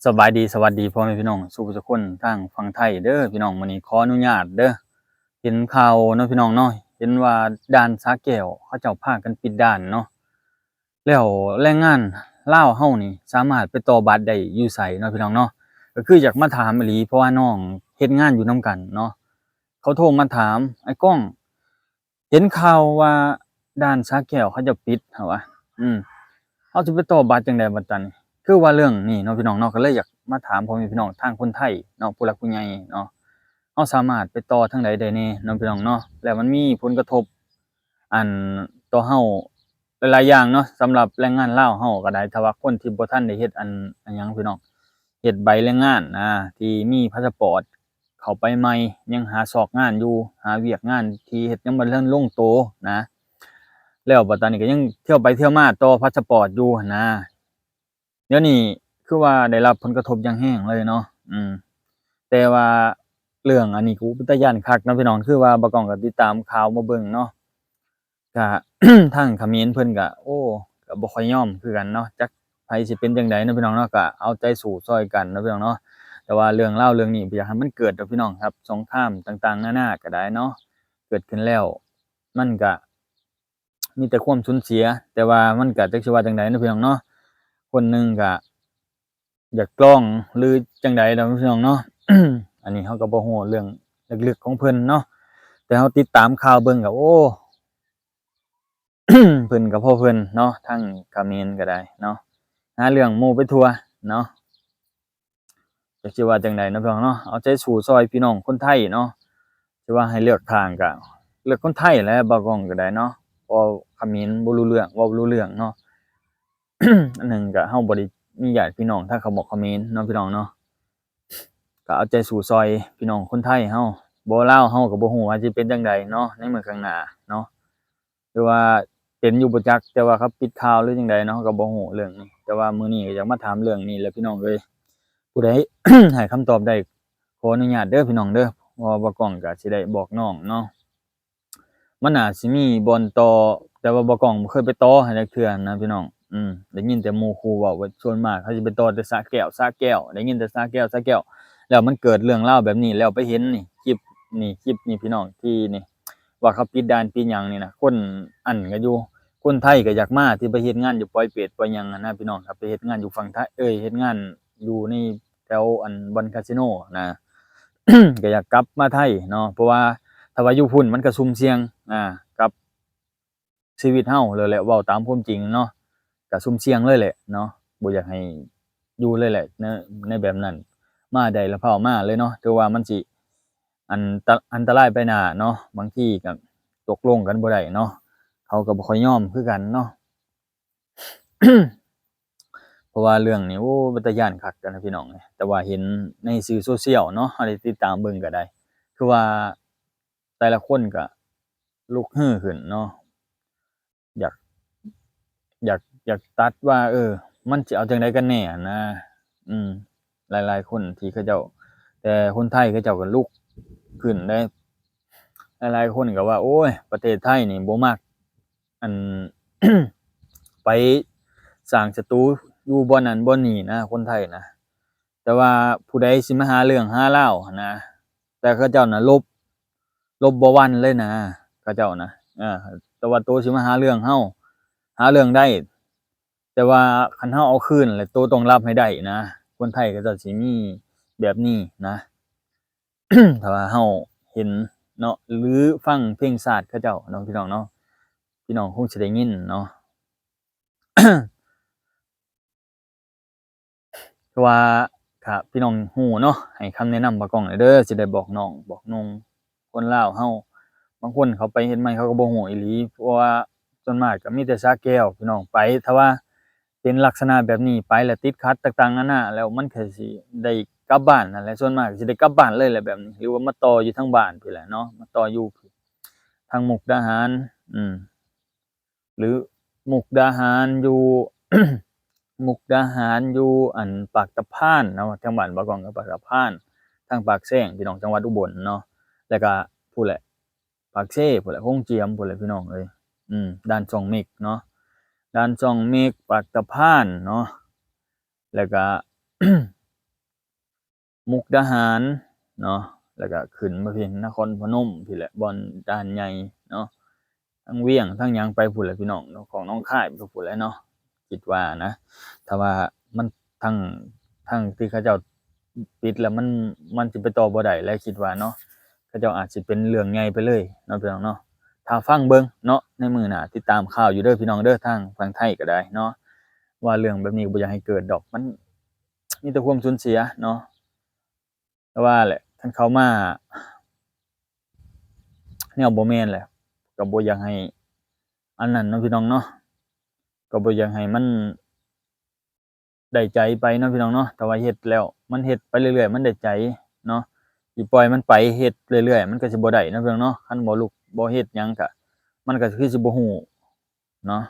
ສະບາຍດີ ສະຫວັດດີພໍ່ແມ່ພີ່ນ້ອງສູ່ຜູ້ສູ່ຄົນທາງຝັ່ງໄທເດີພີ່ນ້ອງ. ມື້ນີ້ຂໍອະນຸຍາດເດີ ເຫັນຂ່າວເນາະພີ່ນ້ອງເນາະ ເຫັນວ່າດ່ານສະແກ້ວເຂົາເຈົ້າພາກັນປິດດ່ານເນາະ ແລ້ວແຮງງານລາວເຮົານີ້ສາມາດໄປຕໍ່ບັດໄດ້ຢູ່ໃສເນາະພີ່ນ້ອງເນາະ. ກໍຄືຢາກມາຖາມອີ່ຫຼີ ເພາະວ່ານ້ອງເຮັດງານຢູ່ນຳກັນເນາະ ເຂົາໂທມາຖາມ ອ້າຍກ້ອງ ເຫັນຂ່າວວ່າດ່ານສະແກ້ວເຂົາເຈົ້າປິດ ເຮົາວ່າ ອືມ ເຮົາຊິໄປຕໍ່ບັດຈັ່ງໃດບັດຕານີ້? ຄືວ່າເລື່ອງນີ້ເນາະພີ່ນ້ອງເນາະ ກໍເລີຍຢາກມາຖາມພໍ່ແມ່ພີ່ນ້ອງທາງຄົນໄທເນາະ ຜູ້ຫຼັກຜູ້ໃຫຍ່ເນາະ ເຮົາສາມາດໄປຕໍ່ທາງໃດໄດ້ແດ່ເນາະພີ່ນ້ອງເນາະ? ແລ້ວມັນມີຜົນກະທົບ ອັນ ຕໍ່ເຮົາຫຼາຍໆຢ່າງເນາະ ສຳລັບແຮງງານລາວເຮົາກໍໄດ້ ຖ້າວ່າຄົນທີ່ບໍ່ທັນໄດ້ເຮັດອັນ ອັນຫຍັງພີ່ນ້ອງ ເຮັດໃບແຮງງານນະ ທີ່ມີພາສະປອດ ເຂົ້າໄປໃໝ່ ຍັງຫາຊອກງານຢູ່ ຫາວຽກງານທີ່ເຮັດຍັງບໍ່ທັນລົງໂຕນະ ແລ້ວບັດຕານີ້ກໍຍັງທ່ຽວໄປທ່ຽວມາຕໍ່ພາສະປອດຢູ່ຫັ້ນນະ. ດຽວນີ້ຄືວ່າໄດ້ຮັບຜົນກະທົບຢ່າງແຮງເລີຍເນາະ ອືມ ແຕ່ວ່າເລື່ອງອັນນີ້ກໍເປັນຕາຢ້ານຄັກເນາະພີ່ນ້ອງ ຄືວ່າບ່າວກ້ອງກໍຕິດຕາມຂ່າວມາເບິ່ງເນາະ ກະ ທາງຂະເໝນເພິ່ນກະ ໂອ້ ກະບໍ່ຄ່ອຍຍອມຄືກັນເນາະ ຈັກໃຜຊິເປັນຈັ່ງໃດເນາະພີ່ນ້ອງເນາະ ກະເອົາໃຈສູ້ຊ່ອຍກັນເນາະພີ່ນ້ອງເນາະ. ແຕ່ວ່າເລື່ອງລາວເລື່ອງນີ້ບໍ່ຢາກໃຫ້ມັນເກີດດອກພີ່ນ້ອງ ຮັບສົງຄາມຕ່າງໆນານາກໍໄດ້ເນາະ ເກີດຂຶ້ນແລ້ວມັນກະມີແຕ່ຄວາມສູນເສຍ ແຕ່ວ່າມັນກະຈັກຊິວ່າຈັ່ງໃດເນາະພີ່ນ້ອງເນາະ ຄົນໜຶ່ງກະ ຢາກລອງຫຼືຈັ່ງໃດດອກພີ່ນ້ອງເນາະ ອັນນີ້ເຮົາກໍບໍ່ຮູ້ເລື່ອງເລິກໆຂອງເພິ່ນເນາະ ແຕ່ເຮົາຕິດຕາມຂ່າວເບິ່ງກໍ ໂອ້ ເພິ່ນກໍພໍເພິ່ນເນາະ ທາງຂະເໝນກໍໄດ້ເນາະ ຫາເລື່ອງໝູ່ໄປທົ່ວເນາະ. ຈັກຊິວ່າຈັ່ງໃດເນາະພີ່ນ້ອງເນາະ ເອົາໃຈສູ້ຊ່ອຍພີ່ນ້ອງຄົນໄທເນາະ ຊິວ່າໃຫ້ເລືອກຂ້າງກໍເລືອກຄົນໄທແຫຼະ ບ່າວກ້ອງກໍໄດ້ເນາະ ເພາະຂະເໝນບໍ່ຮູ້ເລື່ອງ ເວົ້າບໍ່ຮູ້ເລື່ອງເນາະ. ອັນໜຶ່ງກໍເຮົາບໍ່ໄດ້ມີຍາດພີ່ນ້ອງທາງຂະໝອກຂະເໝນເນາະພີ່ນ້ອງເນາະ ກໍເອົາໃຈສູ້ຊ່ອຍພີ່ນ້ອງຄົນໄທເຮົາ ບໍ່ລາວເຮົາກໍບໍ່ຮູ້ວ່າຊິເປັນຈັ່ງໃດເນາະ ໃນມື້ຂ້າງໜ້າເນາະ ຫຼືວ່າເປັນຢູ່ບໍ່ຈັກ ແຕ່ວ່າເຂົາປິດຂ່າວຫຼືຈັ່ງໃດເນາະ ເຮົາກໍບໍ່ຮູ້ເລື່ອງນີ້. ແຕ່ວ່າມື້ນີ້ກໍຢາກມາຖາມເລື່ອງນີ້ແຫຼະພີ່ນ້ອງເອີຍ ຜູ້ໃດໃຫ້ຄຳຕອບໄດ້ ຂໍອະນຸຍາດເດີພີ່ນ້ອງເດີ ເພາະວ່າບ່າວກ້ອງກໍຊິໄດ້ບອກນ້ອງເນາະ. ມັນອາດຊິມີບ່ອນຕໍ່ ແຕ່ວ່າບ່າວກ້ອງບໍ່ເຄີຍໄປຕໍ່ໃຫ້ຈັກເທື່ອນະພີ່ນ້ອງ. ອືມ ໄດ້ຍິນແຕ່ໝູ່ຄູ່ເວົ້າວ່າ ສ່ວນມາກເຂົາຊິໄປຕໍ່ແຕ່ສະແກ້ວ ສະແກ້ວ ໄດ້ຍິນແຕ່ສະແກ້ວ ສະແກ້ວ ແລ້ວມັນເກີດເລື່ອງລາວແບບນີ້ ແລ້ວໄປເຫັນນີ້ ຄລິບນີ້ ຄລິບນີ້ພີ່ນ້ອງ ທີ່ນີ້ ວ່າເຂົາປິດດ່ານປິດຫຍັງນີ້ນະ ຄົນອັ້ນກັນຢູ່ ຄົນໄທກໍຢາກມາ ທີ່ໄປເຮັດງານຢູ່ປອຍເປດ ປອຍຫຍັງຫັ້ນນະພີ່ນ້ອງ ໄປເຮັດງານຢູ່ຝັ່ງໄທ ເອີຍ ເຮັດງານຢູ່ໃນແຖວອັນບ່ອນຄາສິໂນນະ ກໍຢາກກັບມາໄທເນາະ ເພາະວ່າຖ້າວ່າຢູ່ພຸ້ນມັນກໍສຸ່ມສ່ຽງ ອາ ກັບຊີວິດເຮົາເລີຍແຫຼະ ເວົ້າຕາມຄວາມຈິງເນາະ ກໍສຸ່ມສ່ຽງເລີຍແຫຼະເນາະ ບໍ່ຢາກໃຫ້ຢູ່ເລີຍແຫຼະ ໃນ ໃນແບບນັ້ນ ມາໄດ້ລະພາວມາເລີຍເນາະ ຖືວ່າມັນຊິອັນຕະ ອັນຕະລາຍໄປໜ້າເນາະ ບາງທີກໍຕົກລົງກັນບໍ່ໄດ້ເນາະ ເຂົາກໍບໍ່ຄ່ອຍຍອມຄືກັນເນາະ. ເພາະວ່າເລື່ອງນີ້ ໂອ້ ເປັນຕາຢ້ານຄັກນະພີ່ນ້ອງ ແຕ່ວ່າເຫັນໃນສື່ໂຊຊຽວເນາະ ເຮົາໄດ້ຕິດຕາມເບິ່ງກໍໄດ້ ຄືວ່າແຕ່ລະຄົນກໍລຸກຮືຂຶ້ນເນາະ ຢາກ ຢາກ ຢາກຕັດວ່າ ເອີ ມັນຊິເອົາຈັ່ງໃດກັນແນ່ຫັ້ນນະ ອືມ ຫຼາຍໆຄົນທີ່ເຂົາເຈົ້າ ແຕ່ຄົນໄທເຂົາເຈົ້າກໍລຸກຂຶ້ນເດ້ ຫຼາຍໆຄົນກໍວ່າ ໂອ້ຍ ປະເທດໄທນີ້ບໍ່ມັກ ອັນ ໄປສ້າງສັດຕູຢູ່ບ່ອນນັ້ນບ່ອນນີ້ນະ ຄົນໄທນະ ແຕ່ວ່າຜູ້ໃດຊິມາຫາເລື່ອງຫາລາວຫັ້ນນະ ແຕ່ເຂົາເຈົ້ານະຫຼົບ ຫຼົບບໍ່ຫວັ່ນເລີຍນະ ເຂົາເຈົ້ານະ ເອີ ແຕ່ວ່າໂຕຊິມາຫາເລື່ອງເຮົາ ຫາເລື່ອງໄດ້ ແຕ່ວ່າຄັນເຮົາເອົາຄືນແລ້ວ ໂຕຕ້ອງຮັບໃຫ້ໄດ້ນະ ຄົນໄທເຂົາເຈົ້າຊິມີແບບນີ້ນະ. ຖ້າວ່າເຮົາເຫັນເນາະ ຫຼື ຟັງເພງຊາດເຂົາເຈົ້າເນາະ ພີ່ນ້ອງເນາະ ພີ່ນ້ອງຄົງຊິໄດ້ຍິນເນາະ ຄືວ່າຖ້າພີ່ນ້ອງຮູ້ເນາະ ໃຫ້ຄຳແນະນຳບ່າວກ້ອງແດ່ເດີ ຊິໄດ້ບອກນ້ອງບອກນຸ່ງຄົນລາວເຮົາ ບາງຄົນເຂົາໄປເຮັດໃໝ່ເຂົາກໍບໍ່ຮູ້ອີ່ຫຼີ ເພາະວ່າສ່ວນມາກກໍມີແຕ່ສະແກ້ວ ພີ່ນ້ອງໄປ ຖ້າວ່າ ເປັນລັກສະນະແບບນີ້ໄປແລ້ວ ຕິດຂັດຕ່າງໆນານາ ແລ້ວມັນກໍຊິໄດ້ກັບບ້ານຫັ້ນແຫຼະ ສ່ວນມາກກໍຊິໄດ້ກັບບ້ານເລີຍແຫຼະແບບນີ້ ຫຼືວ່າມາຕໍ່ຢູ່ທາງບ້ານພີ້ແຫຼະເນາະ ມາຕໍ່ຢູ່ທາງມຸກດາຫານ ອືມ ຫຼືມຸກດາຫານຢູ່ ມຸກດາຫານຢູ່ອັນປາກຕະພານເນາະ ທາງບ້ານບ່າວກ້ອງກໍປາກຕະພານ ທາງປາກແຊງ ພີ່ນ້ອງ ຈັງຫວັດອຸບົນເນາະ ແລ້ວກໍພຸ້ນແຫຼະ ປາກເຊພຸ້ນແຫຼະ ໂຂງຈຽມພຸ້ນແຫຼະ ພີ່ນ້ອງເອີຍ ອືມ ດ່ານຊ່ອງເມັກເນາະ ດ່ານຊ່ອງເມັກ ປາກຕະພານເນາະ ແລ້ວກະ ມຸກດາຫານເນາະ ແລ້ວກໍຂຶ້ນມາເປັນນະຄອນພະນົມພີ້ແຫຼະ ບ່ອນດ່ານໃຫຍ່ເນາະ ທັງວຽງທັງຫຍັງໄປພຸ້ນແຫຼະພີ່ນ້ອງເນາະ ຂອງໜອງຄາຍໄປພຸ້ນແຫຼະເນາະ ຄິດວ່ານະ ຖ້າວ່າມັນ ທາງ ທາງທີ່ເຂົາເຈົ້າປິດແລ້ວ ມັນ ມັນຊິໄປຕໍ່ບໍ່ໄດ້ແຫຼະ ຄິດວ່າເນາະ ເຂົາເຈົ້າອາດຊິເປັນເລື່ອງໃຫຍ່ໄປເລີຍເນາະ ພີ່ນ້ອງເນາະ ຖ້າຟັງເບິ່ງເນາະ ໃນມື້ໜ້າຕິດຕາມຂ່າວຢູ່ເດີພີ່ນ້ອງເດີ ທາງຝັ່ງໄທກໍໄດ້ເນາະ ວ່າເລື່ອງແບບນີ້ກໍບໍ່ຢາກໃຫ້ເກີດດອກ ມັນມີແຕ່ຄວາມສູນເສຍເນາະ ແຕ່ວ່າແຫຼະ ຄັນເຂົ້າມາແນວບໍ່ແມ່ນແຫຼະ ກໍບໍ່ຢາກໃຫ້ອັນນັ້ນເນາະ ພີ່ນ້ອງເນາະ ກໍບໍ່ຢາກໃຫ້ມັນ ໄດ້ໃຈໄປເນາະ ພີ່ນ້ອງເນາະ ຖ້າວ່າເຮັດແລ້ວ ມັນເຮັດໄປເລື້ອຍໆ ມັນໄດ້ໃຈເນາະ ຊິປ່ອຍມັນໄປເຮັດເລື້ອຍໆ ມັນກໍຊິບໍ່ໄດ້ເນາະ ພີ່ນ້ອງເນາະ ຄັນບໍ່ລຸກບໍ່ເຮັດຫຍັງກະ ມັນກໍຄືຊິບໍ່ຮູ້ເນາະ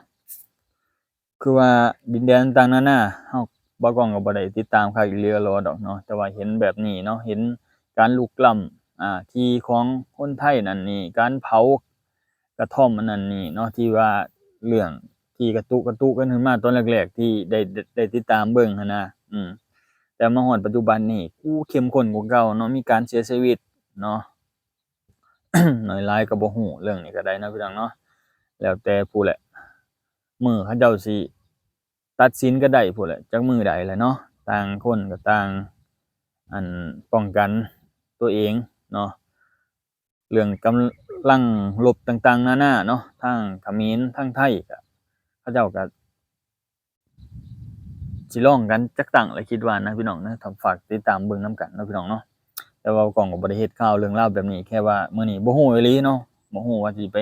ຄືວ່າດິນແດນຕ່າງໆນານາ ເຮົາ ບ່າວກ້ອງກໍບໍ່ໄດ້ຕິດຕາມຄັກອີ່ຫຼີຫຼໍດອກເນາະ ແຕ່ວ່າເຫັນແບບນີ້ເນາະ ເຫັນການລຸກລ້ຳ ອ່າ ທີ່ຂອງຄົນໄທນັ້ນນີ້ ການເຜົາ ກະທ່ອມອັນນັ້ນນີ້ເນາະ ທີ່ວ່າເລື່ອງທີ່ກະຕຸກະຕຸກັນຂຶ້ນມາຕອນແລກໆ ທີ່ໄດ້ ໄດ້ ໄດ້ຕິດຕາມເບິ່ງຫັ້ນນະ ອືມ ແຕ່ມາຮອດປັດຈຸບັນນີ້ ໂອ້ ເຂັ້ມຂຸ້ນກວ່າເກົ່າເນາະ ມີການເສຍຊີວິດເນາະ ໜ້ອຍຫຼາຍກໍບໍ່ຮູ້ ເລື່ອງນີ້ກໍໄດ້ເນາະ ພີ່ນ້ອງເນາະ ແລ້ວແຕ່ຜູ້ແຫຼະ ມື້ເຂົາເຈົ້າຊິຕັດສິນກັນໄດ້ພຸ້ນແຫຼະ ຈັກມື້ໃດແຫຼະເນາະ ຕ່າງຄົນກໍຕ່າງ ອັນ ປ້ອງກັນຕົວເອງເນາະ ເລື່ອງກຳລັງລົບຕ່າງໆນານາເນາະ ທາງຂະເໝນ ທາງໄທ ກະ ເຂົາເຈົ້າກະຊິລອງກັນຈັກຕັ້ງແຫຼະ ຄິດວ່ານະ ພີ່ນ້ອງເນາະ ຖ້າ ຝາກຕິດຕາມເບິ່ງນຳກັນເນາະ ພີ່ນ້ອງເນາະ ແຕ່ວ່າກ້ອງກໍບໍ່ໄດ້ເຮັດຂ່າວເລື່ອງລາວແບບນີ້ ແຄ່ວ່າມື້ນີ້ບໍ່ຮູ້ອີ່ຫຼີເນາະ ບໍ່ຮູ້ວ່າຊິໄປ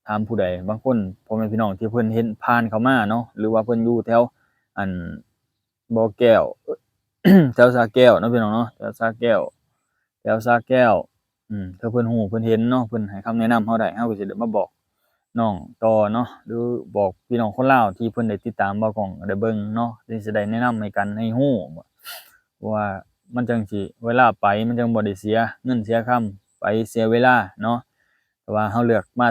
ຖາມຜູ້ໃດ ບາງຄົນ ພໍ່ແມ່ພີ່ນ້ອງທີ່ເພິ່ນເຫັນຜ່ານເຂົ້າມາເນາະ ຫຼືວ່າເພິ່ນຢູ່ແຖວ ອັນ ບໍ່ແກ້ວ ແຖວສະແກ້ວເນາະ ພີ່ນ້ອງເນາະ ແຖວສະແກ້ວ ແຖວສະແກ້ວ ອືມ ຖ້າເພິ່ນຮູ້ເພິ່ນເຫັນເນາະ ເພິ່ນໃຫ້ຄຳແນະນຳເຮົາໄດ້ ເຮົາກໍຊິໄດ້ມາບອກນ້ອງຕໍ່ເນາະ ຫຼືບອກພີ່ນ້ອງຄົນລາວທີ່ເພິ່ນໄດ້ຕິດຕາມບ່າວກ້ອງໄດ້ເບິ່ງເນາະ ຈຶ່ງຊິໄດ້ແນະນຳໃຫ້ກັນໃຫ້ຮູ້ ເພາະວ່າມັນຈັ່ງຊິ ເວລາໄປມັນຈັ່ງບໍ່ໄດ້ເສຍເງິນເສຍຄຳ ໄປເສຍເວລາເນາະ ແຕ່ວ່າເຮົາເລືອກມາ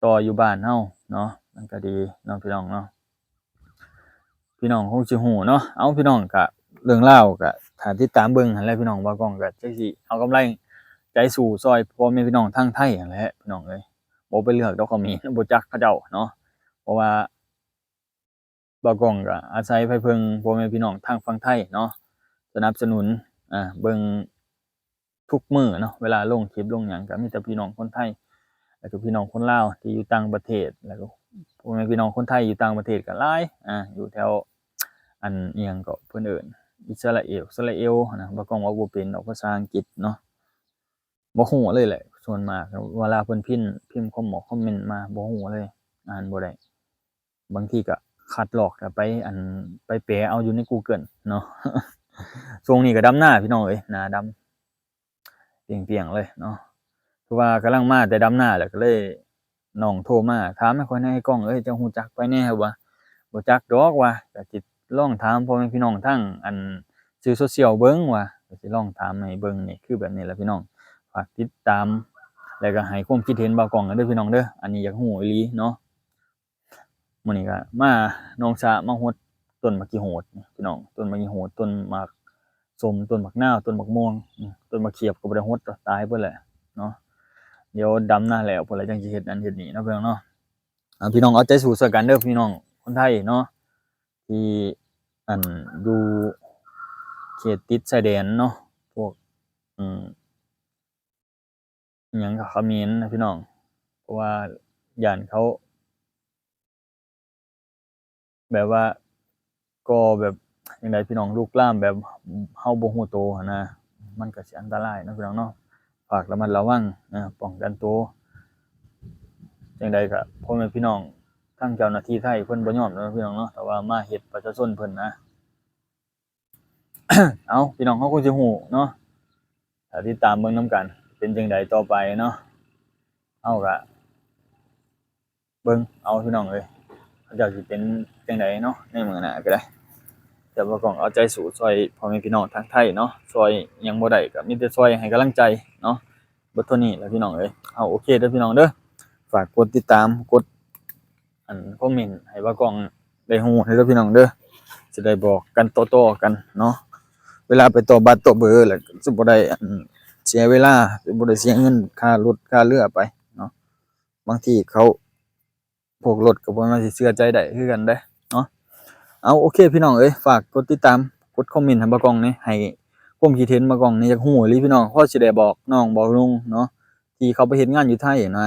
ຕໍ່ຢູ່ບ້ານເຮົາເນາະ ມັນກໍດີເນາະ ພີ່ນ້ອງເນາະ ພີ່ນ້ອງຄົງຊິຮູ້ເນາະ ເອົ້າ ພີ່ນ້ອງ ກະເລື່ອງລາວກະຖ້າຕິດຕາມເບິ່ງຫັ້ນແຫຼະ ພີ່ນ້ອງ ບ່າວກ້ອງກະຈັກຊິເອົາກຳລັງໃຈສູ້ຊ່ອຍພໍ່ແມ່ພີ່ນ້ອງທາງໄທຫັ້ນແຫຼະ ພີ່ນ້ອງເອີຍ ບໍ່ໄປເລືອກດອກ ເຂົາມີ ບໍ່ຈັກເຂົາເຈົ້າເນາະ ເພາະວ່າ ບ່າວກ້ອງກໍອາໄສໄພເພິ່ງພໍ່ແມ່ພີ່ນ້ອງທາງຝັ່ງໄທເນາະ ສະໜັບສະໜູນ ອ່າ ເບິ່ງທຸກມື້ເນາະ ເວລາລົງຄລິບລົງຫຍັງກໍມີແຕ່ພີ່ນ້ອງຄົນໄທ ແລ້ວກໍພີ່ນ້ອງຄົນລາວທີ່ຢູ່ຕ່າງປະເທດ ແລ້ວກໍພໍ່ແມ່ພີ່ນ້ອງຄົນໄທຢູ່ຕ່າງປະເທດກໍຫຼາຍ ອ່າ ຢູ່ແຖວ ອັນ ອີ່ຫຍັງເກາະ ເພິ່ນເອີ້ນ ອິດສະຣາເອວ ອິດສະຣາເອວຫັ້ນນະ ບ່າວກ້ອງເວົ້າບໍ່ເປັນດອກພາສາອັງກິດເນາະ. ບໍ່ຮູ້ເລີຍແຫຼະ ສ່ວນມາກເວລາເພິ່ນພິມ ພິມຄອມເມັນ ຄອມເມັນມາບໍ່ຮູ້ເລີຍ ອ່ານບໍ່ໄດ້ ບາງທີກໍຄັດລອກກໍໄປ ອັນ ໄປແປເອົາຢູ່ໃນ Google ເນາະ. ຊ່ວງນີ້ກໍດຳນາພີ່ນ້ອງເອີຍ ໜ້າດຳປ່ຽງໆເລີຍເນາະ ຄືວ່າກຳລັງມາແຕ່ດຳນາແລ້ວ ກໍເລີຍ ນ້ອງໂທມາຖາມໃຫ້ຂ້ອຍແດ່ ອ້າຍກ້ອງເອີຍ ເຈົ້າຮູ້ຈັກໃຜແດ່ ວ່າ ບໍ່ຈັກດອກວ່າ ກໍຊິລອງຖາມພໍ່ແມ່ພີ່ນ້ອງທາງ ອັນ ສື່ໂຊຊຽວເບິ່ງວ່າ ກໍຊິລອງຖາມໃຫ້ເບິ່ງ ນີ້ຄືແບບນີ້ແຫຼະພີ່ນ້ອງ ຝາກຕິດຕາມ ແລ້ວກໍໃຫ້ຄວາມຄິດເຫັນບ່າວກ້ອງເດີພີ່ນ້ອງເດີ ອັນນີ້ຢາກຮູ້ອີ່ຫຼີເນາະ. ມື້ນີ້ກໍມາໜອງສະ ມາຫົດຕົ້ນໝາກຂີ້ຫູດພີ່ນ້ອງ ຕົ້ນໝາກຂີ້ຫູດ ຕົ້ນໝາກສົ້ມ ຕົ້ນໝາກນາວ ຕົ້ນໝາກມ່ວງ ອືມ ຕົ້ນໝາກຂຽບກໍບໍ່ໄດ້ຫົດ ຕາຍເບິດແຫຼະເນາະ. ດຽວດຳນາແລ້ວພຸ້ນລະ ຈັ່ງຊິເຮັດນັ້ນເຮັດນີ້ເນາະ ພີ່ນ້ອງເນາະ. ອ່າ ພີ່ນ້ອງເອົາໃຈສູ້ຊ່ວຍກັນເດີພີ່ນ້ອງຄົນໄທເນາະ ທີ່ ອັນ ຢູ່ເຂດຕິດຊາຍແດນເນາະ ພວກ ອືມ ອີ່ຫຍັງກໍຂະເໝນນະພີ່ນ້ອງ ເພາະວ່າຢ້ານເຂົາ ແບບວ່າກໍ່ແບບຈັ່ງໃດພີ່ນ້ອງ ລຸກລາມແບບເຮົາບໍ່ຮູ້ໂຕຫັ້ນນະ ມັນກໍຊິອັນຕະລາຍເນາະພີ່ນ້ອງເນາະ. ຝາກລະມັດລະວັງນະ ປ້ອງກັນໂຕ ຈັ່ງໃດກໍພໍ່ແມ່ພີ່ນ້ອງ ທາງເຈົ້າໜ້າທີ່ໄທເພິ່ນບໍ່ຍອມເນາະພີ່ນ້ອງເນາະ ແຕ່ວ່າມາເຮັດປະຊາຊົນເພິ່ນນະ. ເອົາ ພີ່ນ້ອງເຮົາຄົງຊິຮູ້ເນາະ ຖ້າຕິດຕາມເບິ່ງນຳກັນ ເປັນຈັ່ງໃດຕໍ່ໄປເນາະ ເຮົາກະເບິ່ງເອົາພີ່ນ້ອງເອີຍ ເຂົາເຈົ້າຊິເປັນຈັ່ງໃດເນາະ ໃນມື້ໜ້າກໍໄດ້. ແຕ່ວ່າກໍເອົາໃຈສູ້ຊ່ອຍພໍ່ແມ່ພີ່ນ້ອງທາງໄທເນາະ ຊ່ອຍຫຍັງບໍ່ໄດ້ກໍມີແຕ່ຊ່ອຍໃຫ້ກຳລັງໃຈເນາະ. ເບິດເທົ່ານີ້ແຫຼະພີ່ນ້ອງເອີຍ. ເອົາ ໂອເຄເດີພີ່ນ້ອງເດີ ຝາກກົດຕິດຕາມ ກົດ ອັນ ຄອມເມັນໃຫ້ບ່າວກ້ອງໄດ້ຮູ້ເດີພີ່ນ້ອງເດີ ຊິໄດ້ບອກກັນຕໍ່ໆກັນເນາະ. ເວ ລາໄປຕໍ່ບັດຕໍ່ເບີ ແລ້ວຊິບໍ່ໄດ້ອັນເສຍເວລາ ຊິບໍ່ໄດ້ເສຍເງິນຄ່າລົດຄ່າເຮືອໄປເນາະ. ບາງທີເຂົາ ພວກລົດກໍບໍ່ແມ່ນວ່າຊິເຊື່ອໃຈໄດ້ຄືກັນເດ້ເນາະ. ເອົາ ໂອເຄພີ່ນ້ອງເອີຍ ຝາກກົດຕິດຕາມ ກົດຄອມເມັນໃຫ້ບ່າວກ້ອງແດ່ ໃຫ້ຄວາມຄິດເຫັນບ່າວກ້ອງແດ່ ຢາກຮູ້ອີ່ຫຼີພີ່ນ້ອງ ພໍຊິໄດ້ບອກນ້ອງບອກລຸງເນາະ ທີ່ເຂົາໄປເຮັດງານຢູ່ໄທນະ